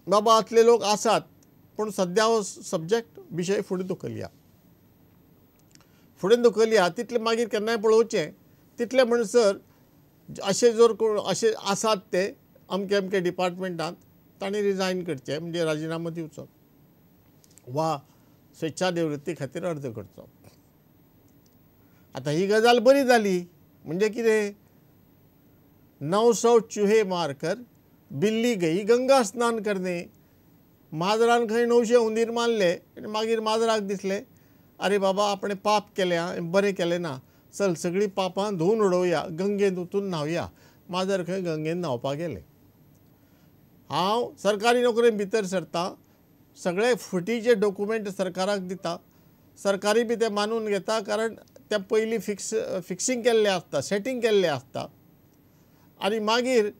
बाबा असले लोक आसात, पूण सद्या हो सब्जेक्ट विशय फुडें धुकलया, फुडें धुकलया. तितलें मागीर केन्नाय पळोवचें. तितलें म्हणसर अशें जर कोण अशें आसात ते अमके अमके डिपार्टमेंटांत तांणी रिजायन करचें, म्हणजे राजिनामो दिवचो वा स्वेच्छा निवृत्ती खातीर अर्ज करचो. आतां ही गजाल बरी जाली म्हणजे कितें, 900 चुहे मारकर बिल्ली गई गंगा स्नान करने. माजरान खंय 900 हुंदीर मारले आनी मागीर माजराक दिसलें अरे बाबा आपणें पाप केलें, बरें केलें ना, चल सगळीं पापां धुवन उडोवया, गंगेन वचून न्हावया. माजर खंय गंगेन न्हांवपाक गेलें. हांव सरकारी नोकरेन भितर सरता, सगळे फटीचे डॉक्युमेंट सरकाराक दिता, सरकारी बी ते मानून घेता, कारण ते पयलीं फिक्सिंग केल्लें आसता, सेटींग केल्लें आसता. आनी मागीर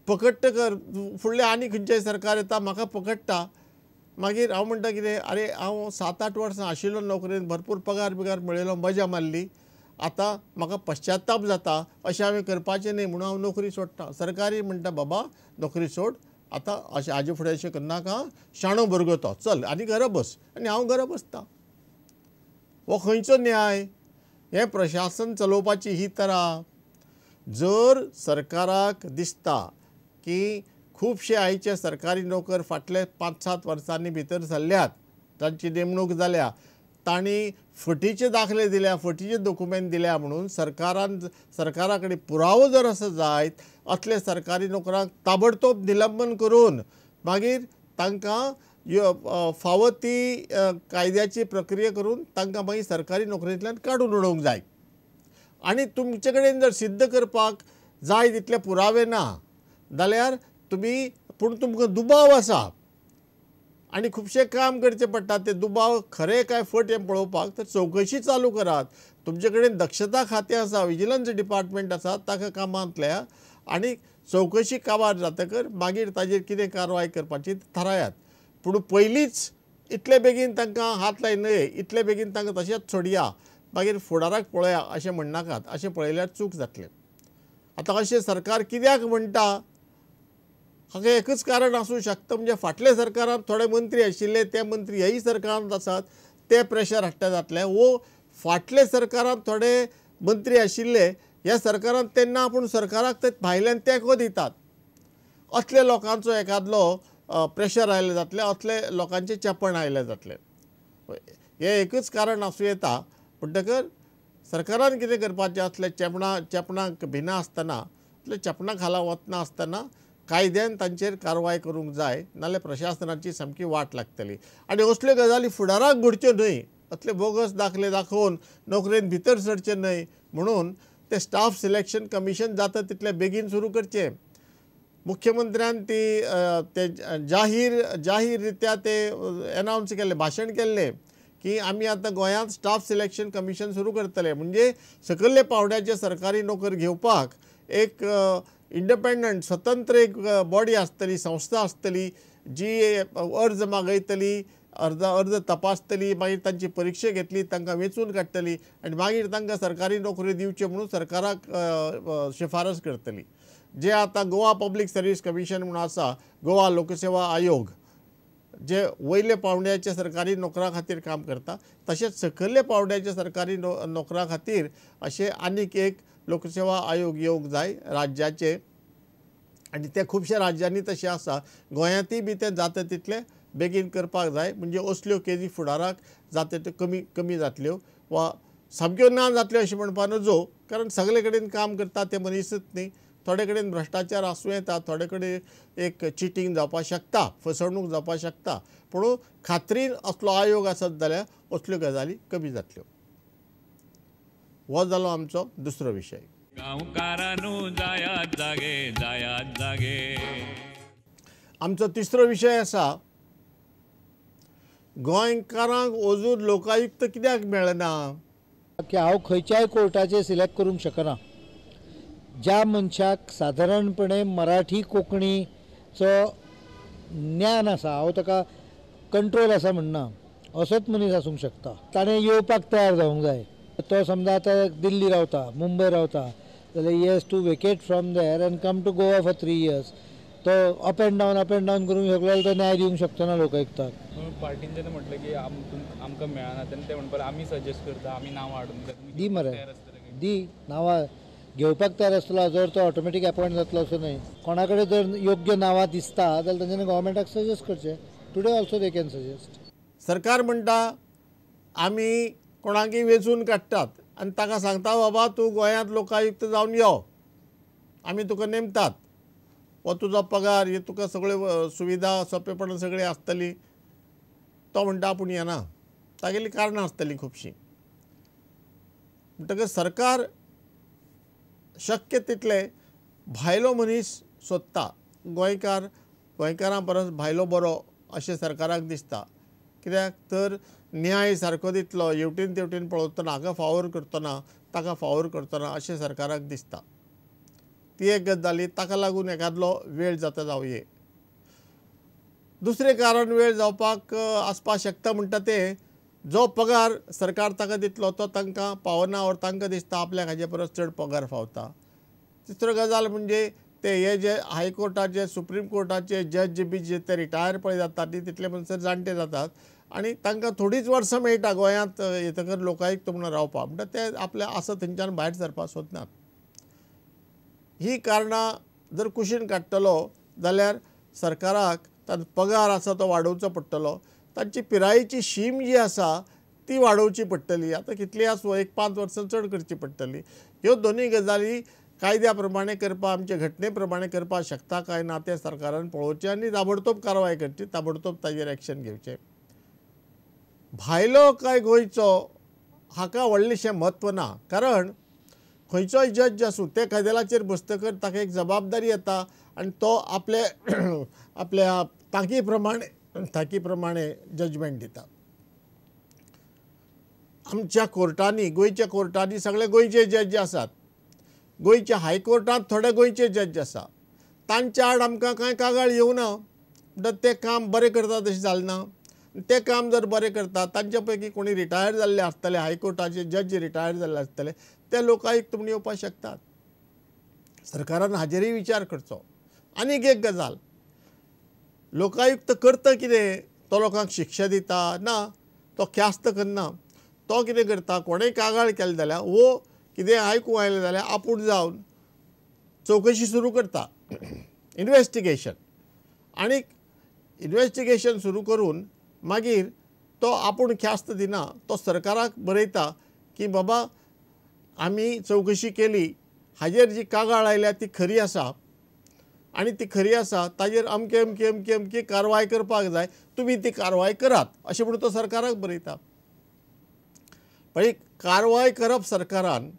पकडटकर फुडलें आनी खंयचें सरकार येता म्हाका पकडटा. मागीर हांव म्हणटा कितें, अरे हांव 7-8 वर्सां आशिल्लो नोकरेन, भरपूर पगार बिगार मेळयलो, मजा मारली, आतां म्हाका पश्चाताप जाता, अशें हांवें करपाचें न्ही म्हणून हांव नोकरी सोडटा. सरकारी म्हणटा बाबा नोकरी सोड, आतां अशें हाजे फुडें अशें करनाका, शाणो भुरगो तो, चल आनी घरा बस. आनी हांव घरा बसता. हो खंयचो न्याय? हें प्रशासन चलोवपाची ही तरा. जर सरकाराक दिसता की खुबशे आयचे सरकारी नोकर फाटले 5-7 वर्सांनी भितर सरल्यात, तांची नेमणूक जाल्या, तांणी फटीचे दाखले दिल्या, फटीचे डॉक्युमेंट दिल्या म्हणून सरकारान सरकारा कडेन पुरावो जर आसा जायत, असले सरकारी नोकरांक ताबडतोब निलंबन करून मागीर तांकां फावो ती कायद्याची प्रक्रिया करून तांकां मागीर सरकारी नोकरेंतल्यान काडून उडोवंक जाय. आनी तुमचे कडेन जर सिद्ध करपाक जाय तितले पुरावे ना जाल्यार तुमी, पूण तुमकां दुबाव आसा आनी खुबशें काम करचें पडटा, ते दुबाव खरें काय फट हें पळोवपाक तर चवकशी चालू करात. तुमचे कडेन दक्षता खातें आसा, विजिलन्स डिपार्टमेंट आसा, ताका कामांतल्या आनी चवकशी काबार जातकर मागीर ताजेर कितें कारवाय करपाची थारायात. पूण पयलींच इतले बेगीन तांकां हात लायनय, इतले बेगीन तांकां तशेंच सोडया, मागीर फुडाराक पळोवया अशें म्हणनाकात. अशें पळयल्यार चूक जातलें. आतां अशें सरकार कित्याक म्हणटा हाका एकूच कारण आसूं शकता, म्हणजे फाटल्या सरकारांत थोडे मंत्री आशिल्ले, ते मंत्री ह्याय सरकारांत आसात, ते प्रेशर हाडटा जातले. वो फाटल्या सरकारांत थोडे मंत्री आशिल्ले ह्या सरकारांत तेन्ना आपूण सरकाराक ते भायल्यान तेंको दितात, असले लोकांचो एकादलो प्रेशर आयलें जातलें, असले लोकांचें चेपण आयलें जातलें. हें एकूच कारण आसूं येता. म्हणटकर सरकारान कितें करपाचें, असले चेपणाक भिना आसतना, असले चेपणा खाला वतना आसतना कायद्यान तांचेर कारवाय करूंक जाय, नाल्यार प्रशासनाची सामकी वाट लागतली. आनी असल्यो गजाली फुडाराक घडच्यो न्हय, असले बोगस दाखले दाखोवन नोकरेन भितर सरचें न्हय म्हणून ते स्टाफ सिलेक्शन कमिशन जाता तितलें बेगीन सुरू करचें. मुख्यमंत्र्यान ती ते जाहीर रित्या ते एनावन्स केल्लें, भाशण केल्लें की आमी आतां गोंयांत स्टाफ सिलेक्शन कमिशन सुरू करतले. म्हणजे सकयल्ले पावंड्याचे सरकारी नोकर घेवपाक एक इंडिपेंडंट स्वतंत्र एक बॉडी आसतली, संस्था आसतली, जी अर्ज मागयतली, अर्ज तपासतली, मागीर तांची परिक्षा घेतली, तांकां वेंचून काडटली आनी मागीर तांकां सरकारी नोकरी दिवच्यो म्हणून सरकाराक शिफारस करतली. जे आतां गोवा पब्लीक सर्वीस कमिशन म्हणून आसा, गोवा लोकसेवा आयोग, जे वयले पावंड्याचे सरकारी नोकरां खातीर काम करता, तशेंच सकयल्ले पावंड्याचे सरकारी नोकरां खातीर अशें आनीक एक लोकसेवा आयोग येवंक जाय राज्याचे. आनी ते खुबश्या राज्यांनी तशें आसा, गोंयांतूय बी तें जाता तितलें बेगीन करपाक जाय. म्हणजे असल्यो केजी फुडाराक जाता त्यो कमी कमी जातल्यो वा सामक्यो ना जातल्यो अशें म्हणपा नजो, कारण सगळे कडेन काम करता ते मनीसच न्ही, थोडे कडेन भ्रश्टाचार आसूं येता, थोडे कडेन एक चिटींग जावपाक शकता, फसवणूक जावपाक शकता, पूण खात्रीन असलो आयोग आसत जाल्यार असल्यो गजाली कमी जातल्यो. हो जालो आमचो दुसरो विशय. गांवकारांनो जायात जागे, जायात जागे. आमचो तिसरो विशय आसा, गोंयकारांक अजून लोकायुक्त कित्याक मेळना? की हांव खंयच्याय कोर्टाचेर सिलेक्ट करूंक शकना. ज्या मनशाक सादारणपणे मराठी कोंकणीचो ज्ञान आसा, हांव ताका कंट्रोल आसा म्हणना, असोच मनीस आसूंक शकता. ताणें येवपाक तयार जावंक जाय. तो समजा आतां दिल्ली रावता, मुंबय रावता, जाल्यार he has to vacate from there and come to Goa for 3 years. तो up and down up and down करूंक शकलो जाल्यार तो न्याय दिवंक शकचो ना लोकायुक्ताक. पार्टीन जेन्ना म्हटलें की आमकां मेळना तेन्ना ते म्हणपाक आमी सजेस्ट करता, आमी नांवां हाडून दी मरे, दी नांवां घेवपाक तयार आसतलो जर तो ऑटोमॅटीक अपॉयंट जातलो असो न्हय. कोणा कडेन जर योग्य नांवां दिसता जाल्यार तांच्यांनी गव्हर्मेंटाक सजेस्ट करचें. Today also they can suggest. सरकार म्हणटा आमी कोणाकय वेंचून काडटात आनी ताका सांगता बाबा तूं गोंयांत लोकायुक्त जावन यो, आमी तुका नेमतात, हो तुजो पगार, हे तुका सगळ्यो सुविधा सोंपेपणान सगळी आसतली. तो म्हणटा आपूण येना, तागेलीं कारणां आसतलीं खुबशीं. म्हणटकच सरकार शक्य तितले भायलो मनीस सोदता, गोंयकार गोंयकारां परस भायलो बरो अशें सरकाराक दिसता. कित्याक तर न्याय सारको दितलो, हेवटेन तेवटेन पळोवतना हाका फावोर करतना ताका फावोर करतना अशें सरकाराक दिसता. ती एक गजाल जाली, ताका लागून एकादलो वेळ जाता जावये. दुसरें कारण वेळ जावपाक आसपाक शकता म्हणटा तें, जो पगार सरकार ताका दितलो तो तांकां पावना ओर तांकां दिसता आपल्याक हाजे परस चड पगार फावता. तिसरो गजाल म्हणजे ते हे जे हायकोर्टाचे सुप्रीम कोर्टाचे जज बी जे ते रिटायर पळय जातात ती तितले म्हणसर जाणटे जातात आनी तांकां थोडींच वर्सां मेळटा गोंयांत येतकर लोकायुक्त म्हणून रावपाक, म्हणटा ते आपले आसा थंयच्यान भायर सरपाक सोदनात. ही कारणां जर कुशीन काडटलो जाल्यार सरकाराक तांचो पगार आसा तो वाडोवचो पडटलो, तांची पिरायेची शीम जी आसा ती वाडोवची पडटली. आतां कितली आसूं एक 5 वर्सां चड करची पडटली. ह्यो दोनूय गजाली कायद्या प्रमाणे करपाक, आमचे घटने प्रमाणे करपाक शकता काय ना तें सरकारान पळोवचें आनी ताबडतोब कारवाय करची, ताबडतोब ताजेर एक्शन घेवचें. भायलो काय गोंयचो हाका व्हडलेंशें म्हत्व ना, कारण खंयचोय जज आसूं ते कदेलाचेर बसतकर ताका एक जबाबदारी येता आनी तो आपले आपल्या तांकी प्रमाणे जजमेंट दिता. आमच्या कोर्टांनी, गोंयच्या कोर्टांनी सगळे गोंयचे जज आसात, गोंयच्या हायकोर्टांत थोडे गोंयचे जज आसा, तांच्या आड आमकां कांय कागाळ येवना, म्हणटा ते काम बरें करता तशें जालें ना. ते काम जर बरें करता तांच्या पैकी कोणी रिटायर जाल्ले आसतले, हायकोर्टाचे जज रिटायर जाल्ले आसतले, ते लोकायुक्त म्हूण येवपाक शकतात. सरकारान हाजेरय विचार करचो. आनीक एक गजाल, लोकायुक्त करता कितें, तो लोकांक शिक्षा दिता ना, तो ख्यास्त करना. तो कितें करता, कोणेय कागाळ केली जाल्यार वो कितें आयकूंक आयलें जाल्यार आपूण जावन चवकशी सुरू करता, इन्वेस्टिगेशन. आनी इन्वेस्टिगेशन सुरू करून मागीर तो आपूण ख्यास्त दिना, तो सरकाराक बरयता की बाबा आमी चवकशी केली, हाजेर जी कागाळ आयल्या ती खरी आसा आनी ती खरी आसा, ताजेर अमके अमके अमके अमकी कारवाय करपाक जाय, तुमी ती कारवाय करात अशें म्हणून तो सरकाराक बरयता. पळय, कारवाय करप सरकारान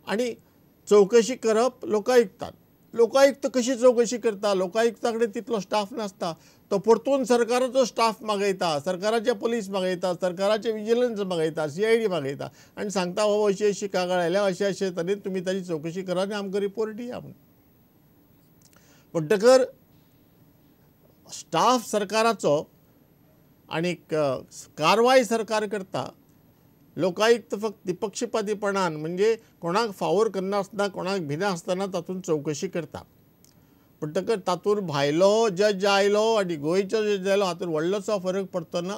आनी चवकशी करप लोकायुक्तान. लोकायुक्त कशी चवकशी करता, लोकायुक्ता कडेन तितलो स्टाफ नासता, तो परतून सरकाराचो स्टाफ मागयता, सरकाराचे पुलीस मागयता, सरकाराचे विजिलन्स मागयता, CID मागयता आनी सांगता बाबा अशी अशी कागाळ आयल्या, अशे अशे तरेन तुमी ताजी चवकशी करा आनी आमकां रिपोर्ट दिया म्हूण. म्हणटकर स्टाफ सरकाराचो आनी कारवाय सरकार करता. लोकायुक्त फक्त निपक्षपातीपणान म्हणजे कोणाक फावोर करनासतना, कोणाक भिनासतना तातूंत चवकशी करता. म्हणटकर तातूंत भायलो जज आयलो आनी गोंयचो जज आयलो हातूंत व्हडलोसो फरक पडचो ना.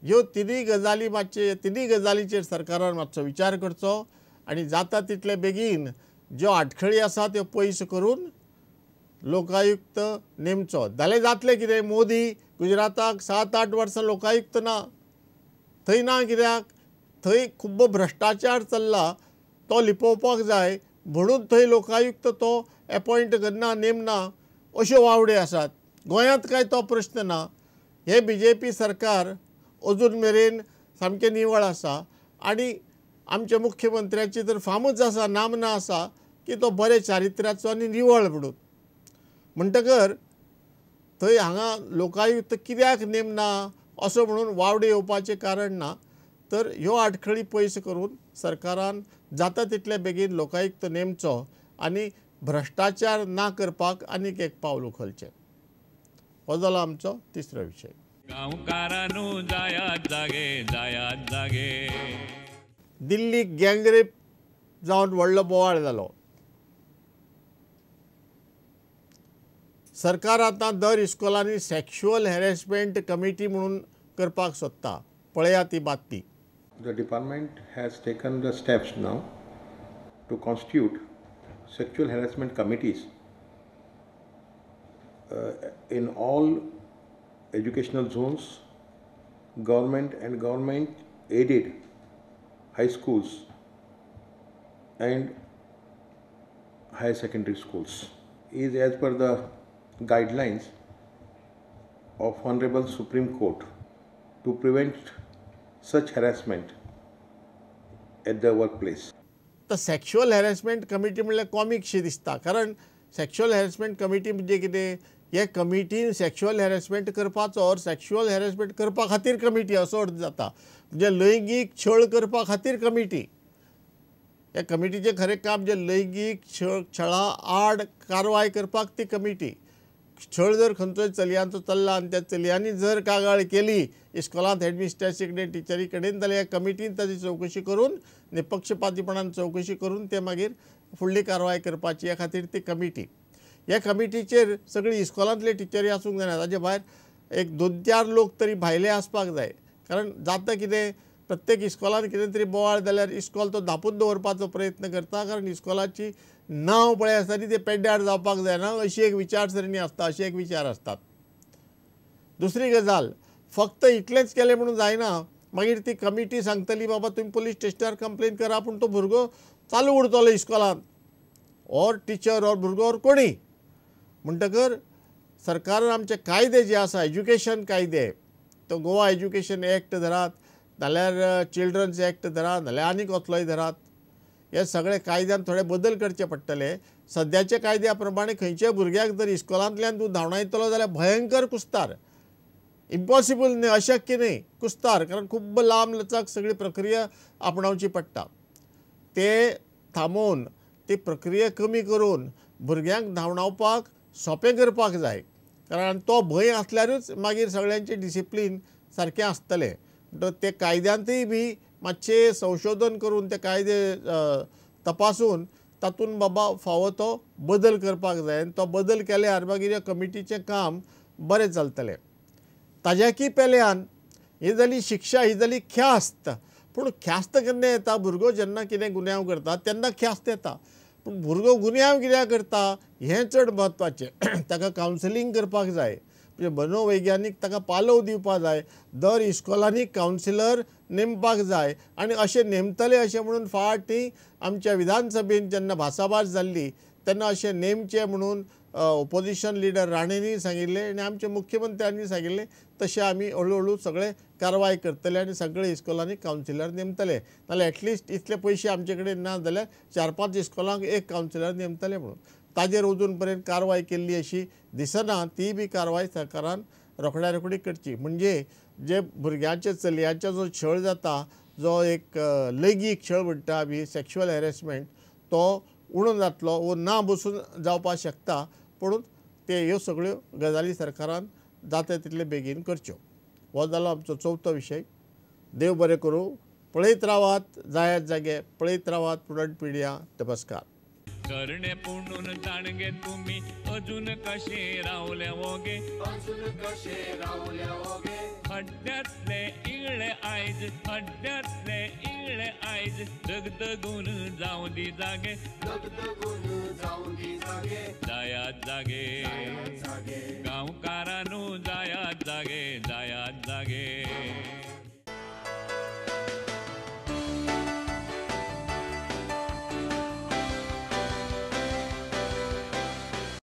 ह्यो तिनूय गजाली मातशे, तिनूय गजालीचेर सरकारान मातसो विचार करचो आनी जाता तितले बेगीन ज्यो आडखळी आसा त्यो पयस करून लोकायुक्त नेमचो. जाल्यार जातलें कितें, मोदी गुजराताक 7-8 वर्सां लोकायुक्त ना, थंय ना कित्याक, थंय खूब्ब भ्रश्टाचार चल्ला, तो लिपोवपाक जाय म्हणून थंय लोकायुक्त तो एपॉयंट करना, नेमना, अश्यो वावड्यो आसात. गोंयांत काय तो प्रश्न ना. हे BJP सरकार अजून मेरेन सामकें निवळ आसा आनी आमच्या मुख्यमंत्र्याची तर फामूच आसा, नामना आसा की तो बरे चारित्र्याचो आनी निवळ म्हणून. म्हणटकर थंय हांगा लोकायुक्त कित्याक नेमना असो म्हणून वावडे येवपाचें कारण ना. तर ह्यो आडखळी पयस करून सरकारान जाता तितले बेगीन लोकायुक्त नेमचो आनी भ्रश्टाचार ना करपाक आनीक एक पावल उखलचें. हो जालो आमचो तिसरो विशय. गांवकारानू जायात जागे, जायात जागे. दिल्लीक गँगरेप जावन व्हडलो बोवाळ जालो. सरकार आतां दर इस्कॉलांनी सेक्शुअल हॅरेसमेंट कमिटी म्हणून करपाक सोदता. पळया ती बातमी. The department has taken the steps now to constitute sexual harassment committees in all educational zones, government and government aided high schools and higher secondary schools. Is as per the guidelines of Honorable Supreme Court to prevent such harassment at the workplace. तर sexual harassment committee म्हणल्यार comic शी दिसता, कारण sexual harassment committee म्हणजे कितें, हे कमिटीन sexual harassment करपाचो or sexual harassment करपा खातीर कमिटी असो अर्थ जाता. म्हणजे लैंगीक छळ करपा खातीर कमिटी. ह्या कमिटीचें खरें काम जे लैंगीक छळा आड कारवाय करपाक ती कमिटी. छळ जर खंयचोय चलयांचो चल्ला आनी त्या चलयांनी जर कागाळ केली इस्कॉलांत हेडमिस्ट्रेसी कडेन टिचरी कडेन जाल्यार ह्या कमिटीन ताजी चवकशी करून निपक्षपातीपणान चवकशी करून ते मागीर फुडली कारवाय करपाची, ह्या खातीर ती कमिटी. ह्या कमिटीचेर सगळी इस्कॉलांतले टिचरी आसूंक जायना, ताजे भायर एक 2-4 लोक तरी भायले आसपाक जाय. कारण जाता कितें, प्रत्येक इस्कॉलान कितें तरी बोवाळ जाल्यार इस्कॉल तो धांपून दवरपाचो प्रयत्न करता, कारण इस्कॉलाची नांव पळय आसता ती तें पेड्ड्यार जावपाक जायना अशी एक विचारसरणी आसता, अशे एक विचार आसतात. दुसरी गजाल, फक्त इतलेंच केलें म्हणून जायना, मागीर ती कमिटी सांगतली बाबा तुमी पुलीस स्टेशनार कंप्लेन करा, पूण तो भुरगो चालू उरतलो इस्कॉलान ऑर टिचर ऑर भुरगो ऑर कोणी. म्हणटकर सरकारान आमचे कायदे जे आसा, एज्युकेशन कायदे, तो गोवा एज्युकेशन एक्ट धरात, नाल्यार चिल्ड्रन्स एक्ट धरात, नाल्यार आनी कसलोय धरात, हे सगळे कायद्यान थोडे बदल करचे पडटले. सद्याच्या कायद्या प्रमाणे खंयच्याय भुरग्याक जर इस्कॉलांतल्यान तूं धांवडायतलो जाल्यार भयंकर कुस्तार, इम्पॉसिबल न्हय, अशक्य न्हय, कुस्तार, कारण खूब लांब लचक सगळी प्रक्रिया आपणावची पडटा. ते थांबोवन ती प्रक्रिया कमी करून भुरग्यांक धांवडावपाक सोंपें करपाक जाय, कारण तो भंय आसल्यारूच मागीर सगळ्यांचें डिसिप्लीन सारकें आसतलें. म्हणटकच ते कायद्यांतूय बी मातशें संशोधन करून ते कायदे तपासून तातूंत बाबा फावो तो बदल करपाक जाय आनी तो बदल केल्यार मागीर ह्या कमिटीचें काम बरें चलतलें. ताज्याकी पेल्यान ही जाली शिक्षा, ही जाली ख्यास्त. पूण ख्यास्त केन्ना येता, भुरगो जेन्ना कितें गुन्यांव करता तेन्ना ख्यास्त येता. पूण भुरगो गुन्यांव कित्याक करता हें चड म्हत्वाचें. ताका कावन्सिलींग करपाक जाय, म्हणजे मनोवैज्ञानीक ताका पालव दिवपाक जाय, दर इस्कॉलांनी कावन्सिलर नेमपाक जाय. आनी अशें नेमतले अशें म्हणून फाटीं आमच्या विधानसभेन जेन्ना भासाभास जाल्ली तेन्ना अशें नेमचें म्हणून ओपोजिशन लिडर राणेंनी सांगिल्लें आनी आमच्या मुख्यमंत्र्यांनी सांगिल्लें. तशें आमी हळू हळू सगळे कारवाय करतले आनी सगळे इस्कॉलांनी कावन्सिलर नेमतले, नाल्यार एटलिस्ट इतले पयशे आमचे कडेन ना जाल्यार 4-5 इस्कॉलांक एक कावन्सिलर नेमतले म्हणून. ताजेर अजून पर्यंत कारवाय केल्ली अशी दिसना, ती बी कारवाय सरकारान रोखड्या रोखडी करची. म्हणजे जे भुरग्यांचे चलयांचो जो छळ जाता, जो एक लैंगीक छळ म्हणटा आमी, सेक्शुअल हॅरेसमेंट, तो उणो जातलो वो ना बसून जावपाक शकता. पूण ते ह्यो सगळ्यो गजाली सरकारान जाता तितले बेगीन करच्यो. हो जालो आमचो चवथो विशय. देव बरें करूं. पळयत रावात जायात जागे, पळयत रावात प्रुडंट मिडिया. नमस्कार. करणे पुणून जाणगे तुम्ही अजून कशे रावले ओगे, अजून कशे रावले ओगे, खड्ड्यातले इगळे आयज, खड्ड्यातले इगळे आयज, दगदगून जावं दी जागे, दगदगून जावं दी जागे, जायात जागे गांवकारांनो